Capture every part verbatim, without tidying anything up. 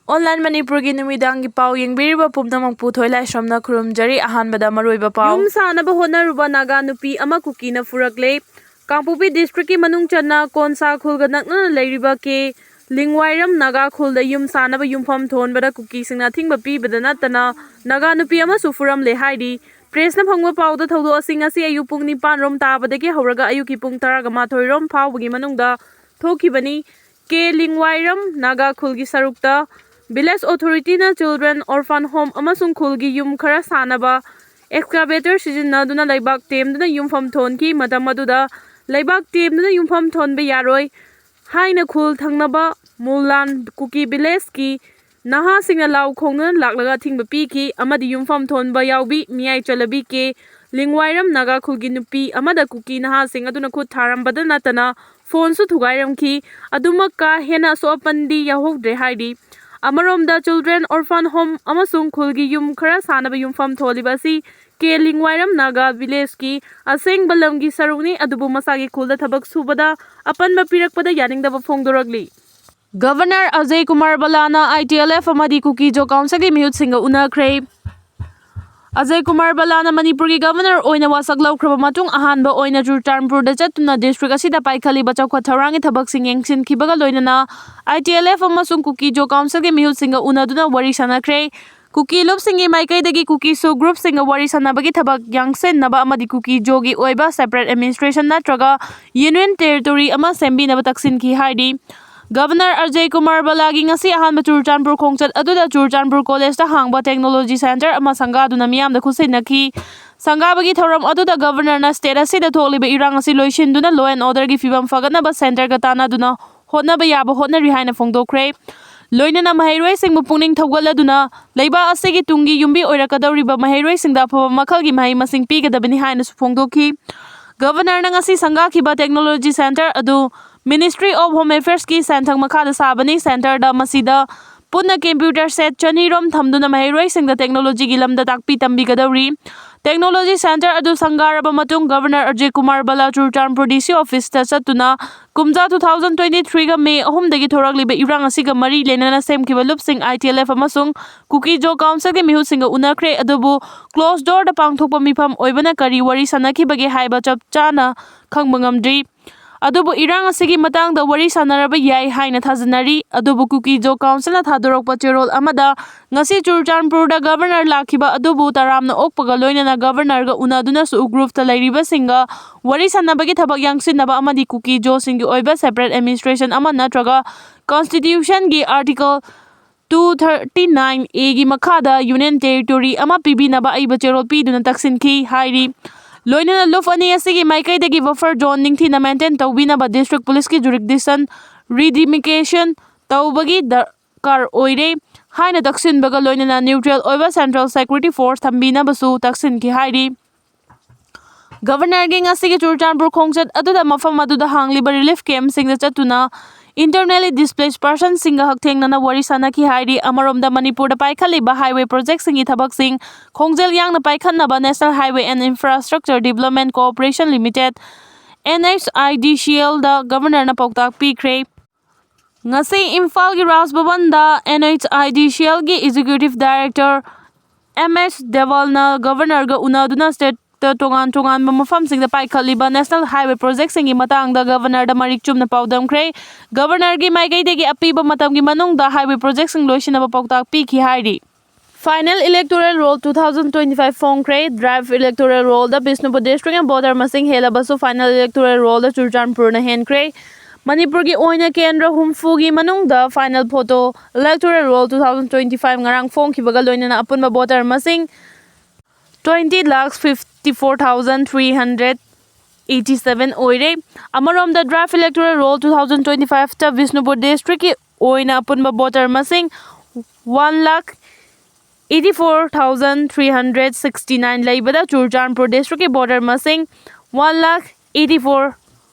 Online ꯃꯅꯤꯄꯨꯔꯒꯤ ꯅꯨꯃꯤꯗꯥꯡꯒꯤ ꯄꯥꯎ ꯌꯦꯡꯕꯤꯔꯤꯕ ꯄꯨꯝꯅꯃꯛꯄꯨ ꯊꯣꯏꯂꯥꯏꯁ꯭ꯔꯝꯅ ꯈꯨꯔꯨꯝꯖꯔꯤ꯫ ꯑꯍꯥꯟꯕꯗ ꯃꯔꯨꯑꯣꯏꯕ ꯄꯥꯎ꯫ ꯌꯨꯝ ꯁꯥꯅꯕ ꯍꯣꯠꯅꯔꯨꯕ ꯅꯥꯒꯥ ꯅꯨꯄꯤ ꯑꯃ ꯀꯨꯀꯤꯅ ꯐꯨꯔꯛꯂꯦ꯫ ꯀꯥꯡꯄꯣꯛꯄꯤ district ꯀꯤ ꯃꯅꯨꯡ ꯆꯟꯅ ꯀꯣꯟꯁꯥ ꯈꯨꯜꯒ ꯅꯛꯅꯅ ꯂꯩꯔꯤꯕ ꯀꯦ ꯂꯤꯡꯋꯥꯏꯔꯝ ꯅꯥꯒꯥ ꯈꯨꯜꯗ ꯌꯨꯝ ꯁꯥꯅꯕ ꯌꯨꯝꯐꯝ ꯊꯣꯟꯕꯗ ꯀꯨꯀꯤꯁꯤꯡꯅ ꯑꯊꯤꯡꯕ ꯄꯤꯕꯗ ꯅꯠꯇꯅ ꯅꯥꯒꯥ ꯅꯨꯄꯤ ꯑꯃꯁꯨ ꯐꯨꯔꯝꯂꯦ ꯍꯥꯏꯔꯤ꯫ Press ꯅ ꯐꯪꯕ ꯄꯥꯎꯗ ꯊꯧꯗꯣꯛ ꯑꯁꯤ ꯉꯁꯤ ꯑꯌꯨꯛ ꯄꯨꯡ ꯅꯤꯄꯥꯟ ꯔꯣꯝ ꯇꯥꯕꯗꯒꯤ ꯍꯧꯔꯒ ꯑꯌꯨꯛꯀꯤ ꯄꯨꯡ ꯇꯔꯥꯒ ꯃꯥꯊꯣꯏ ꯔꯣꯝ ꯐꯥꯎꯕꯒꯤ ꯃꯅꯨꯡꯗ ꯊꯣꯛꯈꯤꯕꯅꯤ꯫ ꯀꯦ ꯂꯤꯡꯋꯥꯏꯔꯝ ꯅꯥꯒꯥ ꯈꯨꯜꯒꯤ ꯁꯔꯨꯛꯇ village authority ꯅ children orphan home ꯑꯃꯁꯨꯡ ꯈꯨꯜꯒꯤ ꯌꯨꯝ ꯈꯔ ꯁꯥꯅꯕ excavator ꯁꯤꯖꯤꯟꯅꯗꯨꯅ ꯂꯩꯕꯥꯛ ꯇꯦꯝꯗꯨꯅ ꯌꯨꯝꯐꯝ ꯊꯣꯟꯈꯤ꯫ ꯃꯇꯝ ꯑꯗꯨꯗ ꯂꯩꯕꯥꯛ ꯇꯦꯝꯗꯨꯅ ꯌꯨꯝꯐꯝ ꯊꯣꯟꯕ ꯌꯥꯔꯣꯏ ꯍꯥꯏꯅ ꯈꯨꯜ ꯊꯪꯅꯕ ꯃꯨꯂꯥꯟ ꯀꯨꯀꯤ village ꯀꯤ ꯅꯍꯥꯁꯤꯡꯅ ꯂꯥꯎ ꯈꯣꯡꯗꯨꯅ ꯂꯥꯛꯂꯒ ꯑꯊꯤꯡꯕ ꯄꯤꯈꯤ ꯑꯃꯗꯤ ꯌꯨꯝꯐꯝ ꯊꯣꯟꯕ ꯌꯥꯎꯕꯤ ꯃꯤꯌꯥꯏ ꯆꯜꯂꯕꯤ ꯀꯦ ꯂꯤꯡꯋꯥꯏꯔꯝ ꯅꯥꯒꯥ ꯈꯨꯜꯒꯤ ꯅꯨꯄꯤ ꯑꯃꯗ ꯀꯨꯀꯤ ꯅꯍꯥꯁꯤꯡ ꯑꯗꯨꯅ ꯈꯨꯠ ꯊꯥꯔꯝꯕꯗ ꯅꯠꯇꯅ phone ꯁꯨ ꯊꯨꯒꯥꯏꯔꯝꯈꯤ꯫ ꯑꯗꯨꯃꯛ ꯀꯥ ꯍꯦꯟꯅ ꯑꯁꯣꯛ ꯑꯄꯟꯗꯤ ꯌꯥꯎꯍꯧꯗ꯭ꯔꯦ ꯍꯥꯏꯔꯤ꯫ ꯑꯃꯔꯣꯝꯗ children orphan home ꯑꯃꯁꯨꯡ ꯈꯨꯜꯒꯤ ꯌꯨꯝ ꯈꯔ ꯁꯥꯅꯕ ꯌꯨꯝꯐꯝ ꯊꯣꯜꯂꯤꯕ ꯑꯁꯤ ꯀꯦ ꯂꯤꯡꯋꯥꯏꯔꯝ ꯅꯥꯒꯥ village ꯀꯤ ꯑꯁꯦꯡꯕ ꯂꯝꯒꯤ ꯁꯔꯨꯛꯅꯤ, ꯑꯗꯨꯕꯨ ꯃꯁꯥꯒꯤ ꯈꯨꯜꯗ ꯊꯕꯛ ꯁꯨꯕꯗ ꯑꯄꯟꯕ ꯄꯤꯔꯛꯄꯗ ꯌꯥꯅꯤꯡꯗꯕ ꯐꯣꯡꯗꯣꯔꯛꯂꯤ꯫ Governor ꯑꯖꯌ ꯀꯨꯃꯥꯔ ꯕꯂꯥꯅ ITLF ꯑꯃꯗꯤ ꯀꯨꯀꯤ ꯖꯣ council ꯒꯤ ꯃꯤꯍꯨꯠꯁꯤꯡꯒ ꯎꯅꯈ꯭ꯔꯦ꯫ ꯑꯖꯌ ꯀꯨꯃꯥꯔ ꯕꯂꯥꯅ ꯃꯅꯤꯄꯨꯔꯒꯤ governor ꯑꯣꯏꯅ ꯋꯥꯁꯛ ꯂꯧꯈ꯭ꯔꯕ ꯃꯇꯨꯡ ꯑꯍꯥꯟꯕ ꯑꯣꯏꯅ ꯆꯨꯔꯆꯥꯟꯄꯨꯔꯗ ꯆꯠꯇꯨꯅ district ꯑꯁꯤꯗ ꯄꯥꯏꯈꯠꯂꯤꯕ ꯆꯥꯎꯈꯠ ꯊꯧꯔꯥꯡꯒꯤ ꯊꯕꯛꯁꯤꯡ ꯌꯦꯡꯁꯤꯟꯈꯤꯕꯒ ꯂꯣꯏꯅꯅ ITLF ꯑꯃꯁꯨꯡ ꯀꯨꯀꯤ ꯖꯣ council ꯒꯤ ꯃꯤꯍꯨꯠꯁꯤꯡꯒ ꯎꯅꯗꯨꯅ ꯋꯥꯔꯤ ꯁꯥꯅꯈ꯭ꯔꯦ꯫ ꯀꯨꯀꯤ ꯂꯨꯞꯁꯤꯡꯒꯤ ꯃꯥꯏꯀꯩꯗꯒꯤ ꯀꯨꯀꯤ ꯁꯨ group ꯁꯤꯡꯒ ꯋꯥꯔꯤ ꯁꯥꯅꯕꯒꯤ ꯊꯕꯛ ꯌꯥꯡꯁꯤꯟꯅꯕ ꯑꯃꯗꯤ ꯀꯨꯀꯤ ꯖꯣꯒꯤ ꯑꯣꯏꯕ separate administration ꯅꯠꯇ꯭ꯔꯒ union territory ꯑꯃ ꯁꯦꯝꯕꯤꯅꯕ ꯇꯛꯁꯤꯟꯈꯤ ꯍꯥꯏꯔꯤ꯫ Governor ꯑꯖꯌ ꯀꯨꯃꯥꯔ ꯕꯂꯥꯒꯤ ꯉꯁꯤ ꯑꯍꯥꯟꯕ ꯆꯨꯔꯆꯥꯟꯄꯨꯔ ꯈꯣꯡꯆꯠ ꯑꯗꯨꯗ ꯆꯨꯔꯆꯥꯟꯄꯨꯔ college ꯇ ꯍꯥꯡꯕ technology center ꯑꯃ ꯁꯪꯒꯥꯗꯨꯅ ꯃꯤꯌꯥꯝꯗ ꯈꯨꯠꯁꯤꯟꯅꯈꯤ꯫ ꯁꯪꯒꯥꯕꯒꯤ ꯊꯧꯔꯝ ꯑꯗꯨꯗ governor ꯅ state ꯑꯁꯤꯗ ꯊꯣꯛꯂꯤꯕ ꯏꯔꯥꯡ ꯑꯁꯤ ꯂꯣꯏꯁꯤꯟꯗꯨꯅ law and order ꯒꯤ ꯐꯤꯕꯝ ꯐꯒꯠꯅꯕ center ꯒ ꯇꯥꯟꯅꯗꯨꯅ ꯍꯣꯠꯅꯕ ꯌꯥꯕ ꯍꯣꯠꯅꯔꯤ ꯍꯥꯏꯅ ꯐꯣꯡꯗꯣꯛꯈ꯭ꯔꯦ꯫ ꯂꯣꯏꯅꯅ ꯃꯍꯩꯔꯣꯏꯁꯤꯡꯕꯨ ꯄꯨꯛꯅꯤꯡ ꯊꯧꯒꯠꯂꯗꯨꯅ ꯂꯩꯕꯥꯛ ꯑꯁꯤꯒꯤ ꯇꯨꯡꯒꯤ ꯌꯨꯝꯕꯤ ꯑꯣꯏꯔꯛꯀꯗꯧꯔꯤꯕ ꯃꯍꯩꯔꯣꯏꯁꯤꯡꯗ ꯑꯐꯕ ꯃꯈꯜꯒꯤ ꯃꯍꯩ ꯃꯁꯤꯡ ꯄꯤꯒꯗꯕꯅꯤ ꯍꯥꯏꯅꯁꯨ ꯐꯣꯡꯗꯣꯛꯈꯤ꯫ Governor ꯅ ꯉꯁꯤ ꯁꯪꯒꯥꯈꯤꯕ technology center ꯑꯗꯨ Ministry of Home Affairs ꯀꯤ ꯁꯦꯟꯊꯪ ꯃꯈꯥꯗ ꯁꯥꯕꯅꯤ꯫ Center ꯗ ꯃꯁꯤꯗ ꯄꯨꯟꯅ computer set ꯆꯅꯤ ꯔꯣꯝ ꯊꯝꯗꯨꯅ ꯃꯍꯩꯔꯣꯏꯁꯤꯡꯗ technology ꯒꯤ ꯂꯝꯗ ꯇꯥꯛꯄꯤ ꯇꯝꯕꯤꯒꯗꯧꯔꯤ꯫ Technology Center ꯑꯗꯨ ꯁꯪꯒꯥꯔꯕ ꯃꯇꯨꯡ, Governor Ajay Kumar Bhalla Churachandpur D C office ꯇ ꯆꯠꯇꯨꯅ ꯀꯨꯝꯖꯥ two thousand twenty three ꯒ May ꯑꯍꯨꯝꯗꯒꯤ ꯊꯣꯔꯛꯂꯤꯕ ꯏꯔꯥꯡ ꯑꯁꯤꯒ ꯃꯔꯤ ꯂꯩꯅꯅ ꯁꯦꯝꯈꯤꯕ ꯂꯨꯞꯁꯤꯡ, I T L F ꯑꯃꯁꯨꯡ Kuki-Zo Council ꯒꯤ ꯃꯤꯍꯨꯠꯁꯤꯡꯒ ꯎꯅꯈ꯭ꯔꯦ, ꯑꯗꯨꯕꯨ closed door ꯗ ꯄꯥꯡꯊꯣꯛꯄ ꯃꯤꯐꯝ ꯑꯣꯏꯕꯅ ꯀꯔꯤ ꯋꯥꯔꯤ ꯁꯥꯟꯅꯈꯤꯕꯒꯦ ꯍꯥꯏꯕ ꯆꯞ ꯆꯥꯅ ꯈꯪꯕ ꯉꯝꯗ꯭ꯔꯤ꯫ ꯑꯗꯨꯕꯨ ꯏꯔꯥꯡ ꯑꯁꯤꯒꯤ ꯃꯇꯥꯡꯗ ꯋꯥꯔꯤ ꯁꯥꯟꯅꯔꯕ ꯌꯥꯏ ꯍꯥꯏꯅ ꯊꯥꯖꯅꯔꯤ꯫ ꯑꯗꯨꯕꯨ Kuki-Zo Council ꯅ ꯊꯥꯗꯣꯔꯛꯄ ꯆꯦꯔꯣꯜ ꯑꯃꯗ, ꯉꯁꯤ ꯆꯨꯔꯆꯥꯟꯄꯨꯔꯗ Governor ꯂꯥꯛꯈꯤꯕ ꯑꯗꯨꯕꯨ ꯇꯔꯥꯝꯅ ꯑꯣꯛꯄꯒ ꯂꯣꯏꯅꯅ Governor ꯒ ꯎꯅꯗꯨꯅꯁꯨ UGRUV ꯇ ꯂꯩꯔꯤꯕꯁꯤꯡꯒ ꯋꯥꯔꯤ ꯁꯥꯟꯅꯕꯒꯤ ꯊꯕꯛ ꯌꯥꯡꯁꯤꯟꯅꯕ ꯑꯃꯗꯤ Kuki-Zo ꯁꯤꯡꯒꯤ ꯑꯣꯏꯕ separate administration ꯑꯃ ꯅꯠꯇ꯭ꯔꯒ Constitution ꯒꯤ Article two thirty nine A ꯒꯤ ꯃꯈꯥꯗ Union Territory ꯑꯃ ꯄꯤꯕꯤꯅꯕ ꯑꯏꯕ ꯆꯦꯔꯣꯜ ꯄꯤꯗꯨꯅ ꯇꯛꯁꯤꯟꯈꯤ ꯍꯥꯏꯔꯤ꯫ ꯂꯣꯏꯅꯅ ꯂꯨꯞ ꯑꯅꯤ ꯑꯁꯤꯒꯤ ꯃꯥꯏꯀꯩꯗꯒꯤ buffer zone ꯅꯤꯡꯊꯤꯅ maintain ꯇꯧꯕꯤꯅꯕ district police ꯀꯤ jurisdiction redemarcation ꯇꯧꯕꯒꯤ ꯗꯔꯀꯥꯔ ꯑꯣꯏꯔꯦ ꯍꯥꯏꯅ ꯇꯛꯁꯤꯟꯕꯒ ꯂꯣꯏꯅꯅ neutral ꯑꯣꯏꯕ Central Security Force ꯊꯝꯕꯤꯅꯕꯁꯨ ꯇꯛꯁꯤꯟꯈꯤ ꯍꯥꯏꯔꯤ꯫ Governor ꯒꯤ ꯉꯁꯤꯒꯤ ꯆꯨꯔꯆꯥꯟꯄꯨꯔ ꯈꯣꯡꯆꯠ ꯑꯗꯨꯗ ꯃꯐꯝ ꯑꯗꯨꯗ ꯍꯥꯡꯂꯤꯕ relief camp ꯁꯤꯡꯗ ꯆꯠꯇꯨꯅ internally displaced person ꯁꯤꯡꯒ ꯍꯛꯊꯦꯡꯅꯅ ꯋꯥꯔꯤ ꯁꯥꯟꯅꯈꯤ ꯍꯥꯏꯔꯤ꯫ ꯑꯃꯔꯣꯝꯗ ꯃꯅꯤꯄꯨꯔꯗ ꯄꯥꯏꯈꯠꯂꯤꯕ highway project ꯁꯤꯡꯒꯤ ꯊꯕꯛꯁꯤꯡ ꯈꯣꯡꯖꯦꯜ ꯌꯥꯡꯅ ꯄꯥꯏꯈꯠꯅꯕ National Highway and Infrastructure Development Corporation Limited, N H I D C L the Governor ꯅ ꯄꯥꯎꯇꯥꯛ ꯄꯤꯈ꯭ꯔꯦ꯫ ꯉꯁꯤ ꯏꯝꯐꯥꯜꯒꯤ ꯔꯥꯖ ꯚꯕꯟꯗ N H I D C L ꯒꯤ Executive Director M H Deval ꯅ Governor ꯒ ꯎꯅꯗꯨꯅ state ꯇ ꯇꯣꯉꯥꯟ ꯇꯣꯉꯥꯟꯕ ꯃꯐꯝꯁꯤꯡꯗ ꯄꯥꯏꯈꯠꯂꯤꯕ National Highway project ꯁꯤꯡꯒꯤ ꯃꯇꯥꯡꯗ Governor ꯗ ꯃꯔꯤꯛ ꯆꯨꯝꯅ ꯄꯥꯎꯗꯝꯈ꯭ꯔꯦ꯫ Governor ꯒꯤ ꯃꯥꯏꯀꯩꯗꯒꯤ ꯑꯄꯤꯕ ꯃꯇꯝꯒꯤ ꯃꯅꯨꯡꯗ highway project ꯁꯤꯡ ꯂꯣꯏꯁꯤꯟꯅꯕ ꯄꯥꯎꯇꯥꯛ ꯄꯤꯈꯤ ꯍꯥꯏꯔꯤ꯫ Final Electoral Roll two thousand twenty five ꯐꯣꯡꯈ꯭ꯔꯦ꯫ Draft Electoral Roll ꯗ ꯕꯤꯁꯅꯨꯄꯨꯔ district ꯅ voter ꯃꯁꯤꯡ ꯍꯦꯜꯂꯕꯁꯨ, final Electoral Roll ꯗ ꯆꯨꯔꯆꯥꯟꯄꯨꯔꯅ ꯍꯦꯟꯈ꯭ꯔꯦ꯫ ꯃꯅꯤꯄꯨꯔꯒꯤ ꯑꯣꯏꯅ ꯀꯦꯟꯗ꯭ꯔ ꯍꯨꯝꯐꯨꯒꯤ ꯃꯅꯨꯡꯗ final photo Electoral Roll two thousand twenty five ꯉꯔꯥꯡ ꯐꯣꯡꯈꯤꯕꯒ ꯂꯣꯏꯅꯅ ꯑꯄꯨꯟꯕ voter ꯃꯁꯤꯡ twenty lakh fifty four thousand three hundred eighty seven ꯑꯣꯏꯔꯦ꯫ ꯑꯃꯔꯣꯝꯗ, Draft Electoral Roll two thousand twenty five ꯇ ꯕꯤꯁꯅꯨꯄꯨꯔ district ꯀꯤ ꯑꯣꯏꯅ ꯑꯄꯨꯟꯕ voter ꯃꯁꯤꯡ one lakh eighty four thousand three hundred sixty nine ꯂꯩꯕꯗ, ꯆꯨꯔꯆꯥꯟꯄꯨꯔ district ꯀꯤ voter ꯃꯁꯤꯡ one lakh eighty four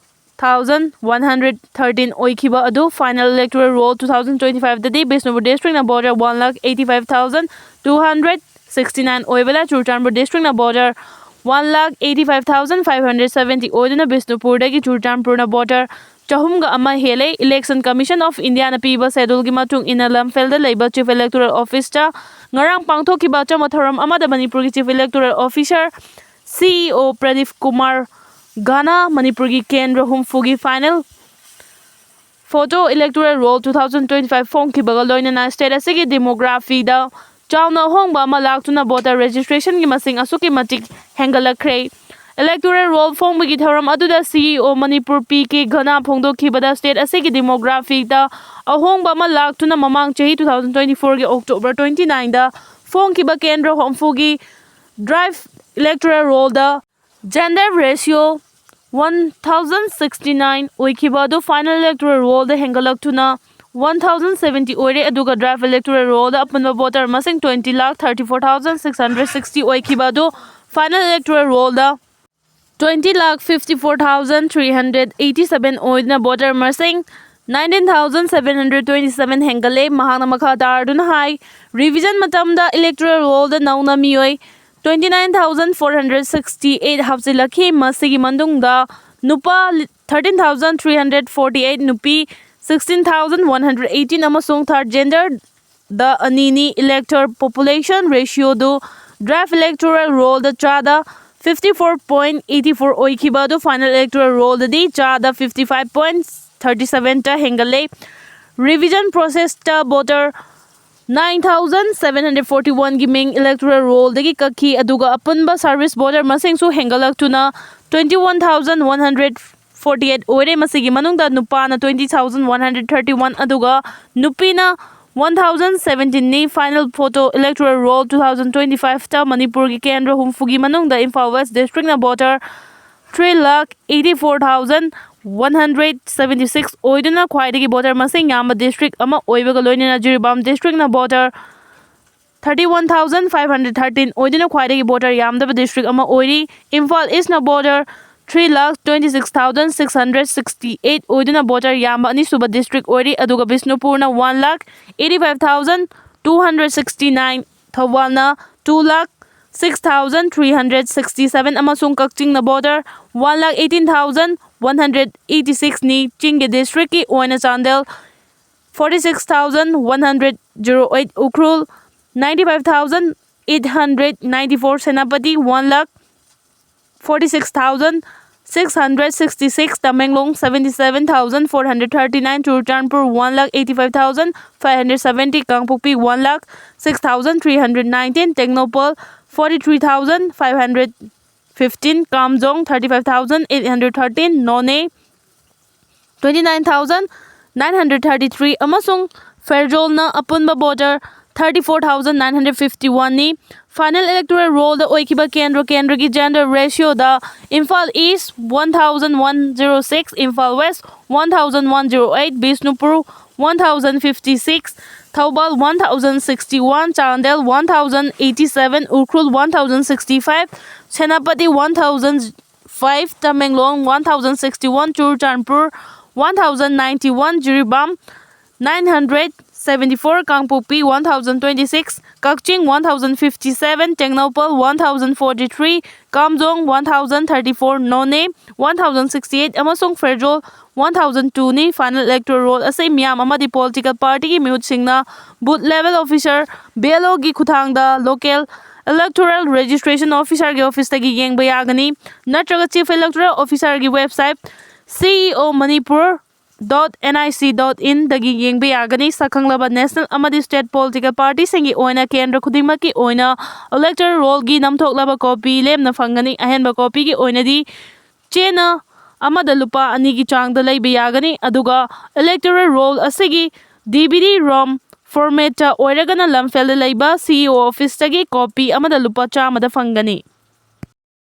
thousand one hundred thirteen ꯑꯣꯏꯈꯤꯕ ꯑꯗꯨ final Electoral Roll two thousand twenty five ꯗꯗꯤ ꯕꯤꯁꯅꯨꯄꯨꯔ district ꯅ voter one lakh eighty five thousand two hundred sixty nine ꯑꯣꯏꯕꯗ Churachandpur districtꯅ voter one lakh eighty five thousand five hundred seventy ꯑꯣꯏꯗꯨꯅ ꯕꯤꯁꯅꯨꯄꯨꯔꯗꯒꯤ ꯆꯨꯔꯆꯥꯟꯄꯨꯔꯅ voter ꯆꯍꯨꯝꯒ ꯑꯃ ꯍꯦꯜꯂꯦ꯫ Election Commission of Indiaꯅ ꯄꯤꯕ scheduleꯒꯤ ꯃꯇꯨꯡ ꯏꯟꯅ ꯂꯝꯐꯦꯜꯗ ꯂꯩꯕ Chief Electoral Officeꯇ ꯉꯔꯥꯡ ꯄꯥꯡꯊꯣꯛꯈꯤꯕ ꯑꯆꯝꯕ ꯊꯧꯔꯝ ꯑꯃꯗ ꯃꯅꯤꯄꯨꯔꯒꯤ Chief Electoral Officer CEO Pradeep Kumar ꯒꯥꯅꯥ ꯃꯅꯤꯄꯨꯔꯒꯤ ꯀꯦꯟꯗ꯭ꯔ ꯍꯨꯝꯐꯨꯒꯤ final photo electoral roll two thousand twenty five ꯐꯣꯡꯈꯤꯕꯒ ꯂꯣꯏꯅꯅ state ꯑꯁꯤꯒꯤ demographyꯗ ꯆꯥꯎꯅ ꯑꯍꯣꯡꯕ ꯑꯃ ꯂꯥꯛꯇꯨꯅ voter registrationꯒꯤ ꯃꯁꯤꯡ ꯑꯁꯨꯛꯀꯤ ꯃꯇꯤꯛ ꯍꯦꯟꯒꯠꯂꯛꯈ꯭ꯔꯦ꯫ Electoral roll ꯐꯣꯡꯕꯒꯤ ꯊꯧꯔꯝ ꯑꯗꯨꯗ CEO Manipur P K ꯒꯅꯥ ꯐꯣꯡꯗꯣꯛꯈꯤꯕꯗ state ꯑꯁꯤꯒꯤ demographyꯗ ꯑꯍꯣꯡꯕ ꯑꯃ ꯂꯥꯛꯇꯨꯅ ꯃꯃꯥꯡ ꯆꯍꯤ two thousand twenty fourꯒꯤ October twenty nineꯗ ꯐꯣꯡꯈꯤꯕ ꯀꯦꯟꯗ꯭ꯔ ꯍꯨꯝꯐꯨꯒꯤ draft electoral rollꯗ gender ratio one thousand sixty nine ꯑꯣꯏꯈꯤꯕ ꯑꯗꯨ final electoral rollꯗ ꯍꯦꯟꯒꯠꯂꯛꯇꯨꯅ one thousand seventy ꯑꯣꯏꯔꯦ꯫ ꯑꯗꯨꯒ draft electoral rollꯗ ꯑꯄꯨꯟꯕ voter ꯃꯁꯤꯡ twenty lakh thirty four thousand six hundred sixty ꯑꯣꯏꯈꯤꯕ ꯑꯗꯨ final electoral rollꯗ twenty lakh fifty four thousand three hundred eighty seven ꯑꯣꯏꯗꯨꯅ voter ꯃꯁꯤꯡ nineteen thousand seven hundred twenty seven ꯍꯦꯟꯒꯠꯂꯦ꯫ ꯃꯍꯥꯛꯅ ꯃꯈꯥ ꯇꯥꯔꯗꯨꯅ ꯍꯥꯏ, revision ꯃꯇꯝꯗ electoral rollꯗ ꯅꯧꯅ ꯃꯤꯑꯣꯏ twenty nine thousand four hundred sixty eight ꯍꯥꯞꯆꯤꯜꯂꯛꯈꯤ꯫ ꯃꯁꯤꯒꯤ ꯃꯅꯨꯡꯗ ꯅꯨꯄꯥ thirteen thousand three hundred forty eight, ꯅꯨꯄꯤ sixteen thousand one hundred eighteen ꯑꯃꯁꯨꯡ third gender ꯗ ꯑꯅꯤꯅꯤ꯫ Elector population ratioꯗꯨ draft electoral rollꯗ ꯆꯥꯗ fifty four point eighty four ꯑꯣꯏꯈꯤꯕ ꯑꯗꯨ final electoral rollꯗꯗꯤ ꯆꯥꯗ fifty five point thirty sevenꯇ ꯍꯦꯟꯒꯠꯂꯦ꯫ Revision processꯇ voter nine thousand seven hundred forty oneꯒꯤ ꯃꯤꯡ electoral rollꯗꯒꯤ ꯀꯛꯈꯤ꯫ ꯑꯗꯨꯒ ꯑꯄꯨꯟꯕ service voter ꯃꯁꯤꯡꯁꯨ ꯍꯦꯟꯒꯠꯂꯛꯇꯨꯅ twenty one thousand one hundred forty eight ꯑꯣꯏꯔꯦ꯫ ꯃꯁꯤꯒꯤ ꯃꯅꯨꯡꯗ ꯅꯨꯄꯥꯅ twenty thousand one hundred thirty one ꯑꯗꯨꯒ ꯅꯨꯄꯤꯅ one thousand seventeen ꯅꯤ꯫ Final photo electoral roll two thousand twenty fiveꯇ ꯃꯅꯤꯄꯨꯔꯒꯤ ꯀꯦꯟꯗ꯭ꯔ ꯍꯨꯝꯐꯨꯒꯤ ꯃꯅꯨꯡꯗ Imphal West districtꯅ voter three lakh eighty four thousand one hundred seventy six ꯑꯣꯏꯗꯨꯅ ꯈ꯭ꯋꯥꯏꯗꯒꯤ voter ꯃꯁꯤꯡ ꯌꯥꯝꯕ district ꯑꯃ ꯑꯣꯏꯕꯒ ꯂꯣꯏꯅꯅ Jiribam districtꯅ voter thirty one thousand five hundred thirteen ꯑꯣꯏꯗꯨꯅ ꯈ꯭ꯋꯥꯏꯗꯒꯤ voter ꯌꯥꯝꯗꯕ district ꯑꯃ ꯑꯣꯏꯔꯤ꯫ Imphal Eastꯅ voter three lakh twenty six thousand six hundred sixty eight ꯑꯣꯏꯗꯨꯅ voter ꯌꯥꯝꯕ ꯑꯅꯤꯁꯨꯕ district ꯑꯣꯏꯔꯤ꯫ ꯑꯗꯨꯒ ꯕꯤꯁꯅꯨꯄꯨꯔꯅ one lakh eighty five thousand two hundred sixty nine ꯊꯧꯕꯥꯜꯅ two lakh six thousand three hundred sixty seven ꯑꯃꯁꯨꯡ ꯀꯛꯆꯤꯡꯅ voter one lakh eighteen thousand one hundred eighty six ꯅꯤ꯫ ꯆꯤꯡꯒꯤ district ꯀꯤ ꯑꯣꯏꯅ Chandel forty six thousand one hundred zero eight, Ukhrul ninety five thousand eight hundred ninety four, Senapati one lakh forty six thousand six hundred sixty six, Tamenglong seventy seven thousand four hundred thirty nine, Churachandpur one lakh eighty five thousand five hundred seventy, ꯀꯥꯡꯄꯣꯛꯄꯤ one lakh six thousand three hundred nineteen, Tengnoupal forty three thousand five hundred fifteen, ꯀꯥꯝꯖꯣꯡ thirty five thousand eight hundred thirteen, ꯅꯣꯅꯦ twenty nine thousand nine hundred thirty three ꯑꯃꯁꯨꯡ ꯐꯦꯔꯖꯣꯜꯅ ꯑꯄꯨꯟꯕ voter thirty four thousand nine hundred fifty one ꯅꯤ꯫ Final electoral roll ꯗ ꯑꯣꯏꯈꯤꯕ ꯀꯦꯟꯗ꯭ꯔ ꯀꯦꯟꯗ꯭ꯔꯒꯤ gender ratio ꯗ Imphal East one thousand one zero six, Imphal West one thousand one zero eight, Bishnupur one thousand fifty six, Thoubal one thousand sixty one, Chandel one thousand eighty seven, Ukhrul one thousand sixty five, Senapati one thousand five, Tamenglong one thousand sixty one, Churachandpur one thousand ninety one, Jiribam nine hundred seventy four, ꯀꯥꯡꯄꯣꯛꯄꯤ one thousand twenty six, ꯀꯛꯆꯤꯡ one thousand fifty seven, Tengnoupal one thousand forty three, ꯀꯥꯝꯖꯣꯡ one thousand thirty four, ꯅꯣꯅꯦ one thousand sixty eight ꯑꯃꯁꯨꯡ Pherzawl one thousand two ꯅꯤ꯫ Final electoral roll ꯑꯁꯤ ꯃꯤꯌꯥꯝ ꯑꯃꯗꯤ political party ꯒꯤ ꯃꯤꯍꯨꯠꯁꯤꯡꯅ booth level officer, B L O ꯒꯤ ꯈꯨꯠꯊꯥꯡꯗ local electoral registration officer ꯒꯤ office ꯇꯒꯤ ꯌꯦꯡꯕ ꯌꯥꯒꯅꯤ, ꯅꯠꯇ꯭ꯔꯒ Chief Electoral Officer ꯒꯤ website C E O Manipur dot N I C dot in ꯗꯒꯤ ꯌꯦꯡꯕ ꯌꯥꯒꯅꯤ꯫ ꯁꯛꯈꯪꯂꯕ national ꯑꯃꯗꯤ state political party ꯁꯤꯡꯒꯤ ꯑꯣꯏꯅ ꯀꯦꯟꯗ꯭ꯔ ꯈꯨꯗꯤꯡꯃꯛꯀꯤ ꯑꯣꯏꯅ electoral roll ꯒꯤ ꯅꯝꯊꯣꯛꯂꯕ copy ꯂꯦꯝꯅ ꯐꯪꯒꯅꯤ꯫ ꯑꯍꯦꯟꯕ copy ꯒꯤ ꯑꯣꯏꯅꯗꯤ ꯆꯦꯅ ꯑꯃꯗ ꯂꯨꯄꯥ ꯑꯅꯤꯒꯤ ꯆꯥꯡꯗ ꯂꯩꯕ ꯌꯥꯒꯅꯤ, ꯑꯗꯨꯒ electoral roll ꯑꯁꯤꯒꯤ D V D ROM format ꯇ ꯑꯣꯏꯔꯒꯅ ꯂꯝꯐꯦꯜꯗ ꯂꯩꯕ C E O office ꯇꯒꯤ copy ꯑꯃꯗ ꯂꯨꯄꯥ ꯆꯥꯝꯃꯗ ꯐꯪꯒꯅꯤ꯫